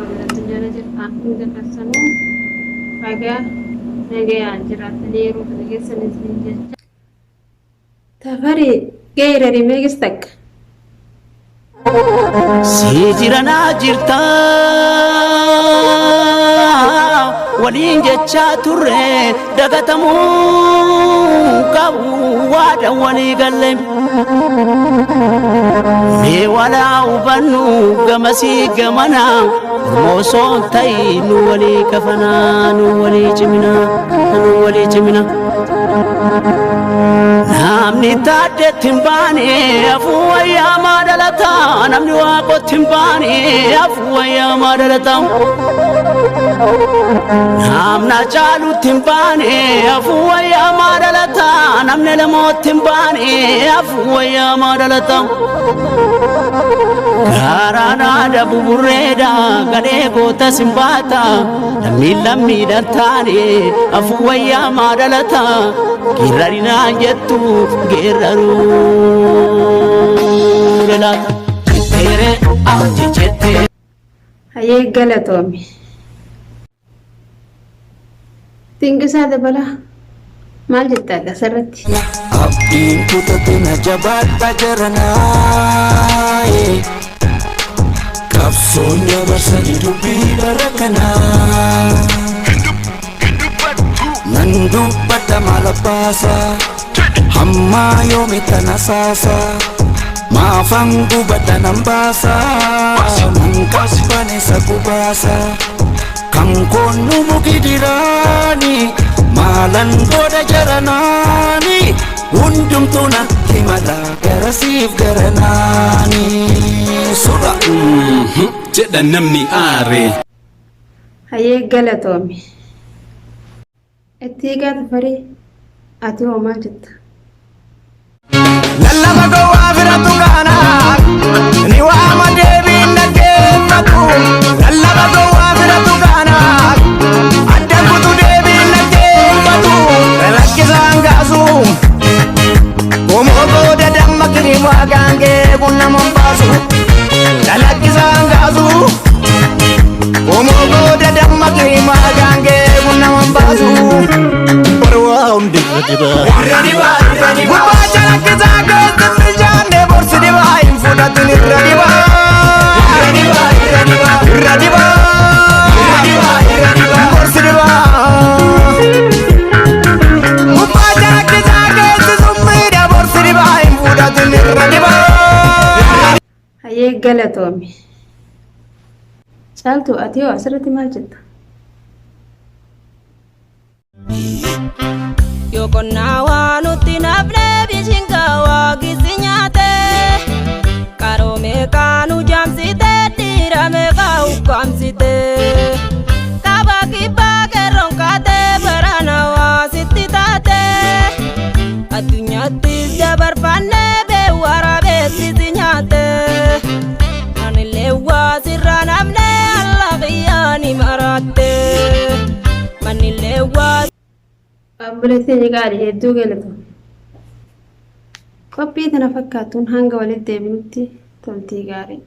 Addunyaarra jirtan hunda keessanuu baga nagayaan jiraattanii yeroo kana keessan isiniin jecha. Tafarii geerari meeqis takka. Si jiranaa jirta waliin jechaa turre dagatamuu qabu waada walii galle. Mee walaa hubannu gamasii gamanaa Oromoo osoo hin ta'in nu walii kafanaa nu walii ciminaa nu walii ciminaa. Namni taaddeetti hin baane afuu wayyaa maa dhalata namni waaqotti hin baane afuu wayyaa maa dhalata. Namna caalutti hin baane afuu wayyaa maa dhalata namni lamootti hin baane afuu wayyaa maa dhalata. Gaaraan haadha buburreedha gadhee goota simbaata lammiin lammiidhaan taane afuu wayyaa maa dhalata geerarinaan jettu geeraruu laata. Jetteere ah jettee. Hayyee galatoomi. Dinqisaa Dabalaa maal jetta asirratti? Abdiin kutate na jabaadha jaranaaye. Qabsoon dabarsanii dubbii bara kanaa. Nan dubbadha maal abbaasa hammaa yoomi tana saasa maafan gubadha nan baasa nan qabbaneessa gubaasa kan koon nu gidiraani maalan godha jaranaani hundumtuu natti mala garasiif garanaani sura. Jedha namni aare. Hayyee galatoomi. Itti eegaa Tafarii ati hoo maal jetta? Lallaba gowwaa biratu kaana ni waama deebiin dhaggeeffatu. Lallaba gowwaa biratu kaana adda kutu deebiin dhaggeeffatu. Lakkisaan kaasu qomoo booda damma kirimaa gaangee kun nama hin baasu. Lalakkisaan kaasu qomoo booda damma kirimaa gaangee kun nama hin baasu. Barwaa hundi irra dibaa. Irra dibaa irra dibaa. Gubbaa calaqqisaa keessi bilchaanne borsi dibaa hin fudhatin irra dibaa. Irra dibaa irra dibaa. Irra dibaa. Irra dibaa irra dibaa. Borsi dibaa. Gubbaa calaqqisaa keessi summiidha borsi dibaa hin fudhatin irra dibaa. Hayyee galatoomi. Caaltuu ati hoo asirratti maal jetta? Yoo qonnaa waa nutti nafne bishingaa waa gisi nyaate qaroo meeqaa nu jaamsite dhiira meeqaa ukkaamsite kaba kibbaa qeerroon kaate barana waa sitti taate addunyaattis dabarfanne bee waraabeessi si nyaate anillee waa sirraa nafne alla qiyyaani maraatte mannillee waa. Obboleettii qaalii hedduu galatoomi. Qophii tana fakkaatuun hanga walitti deebinutti turtii gaarii.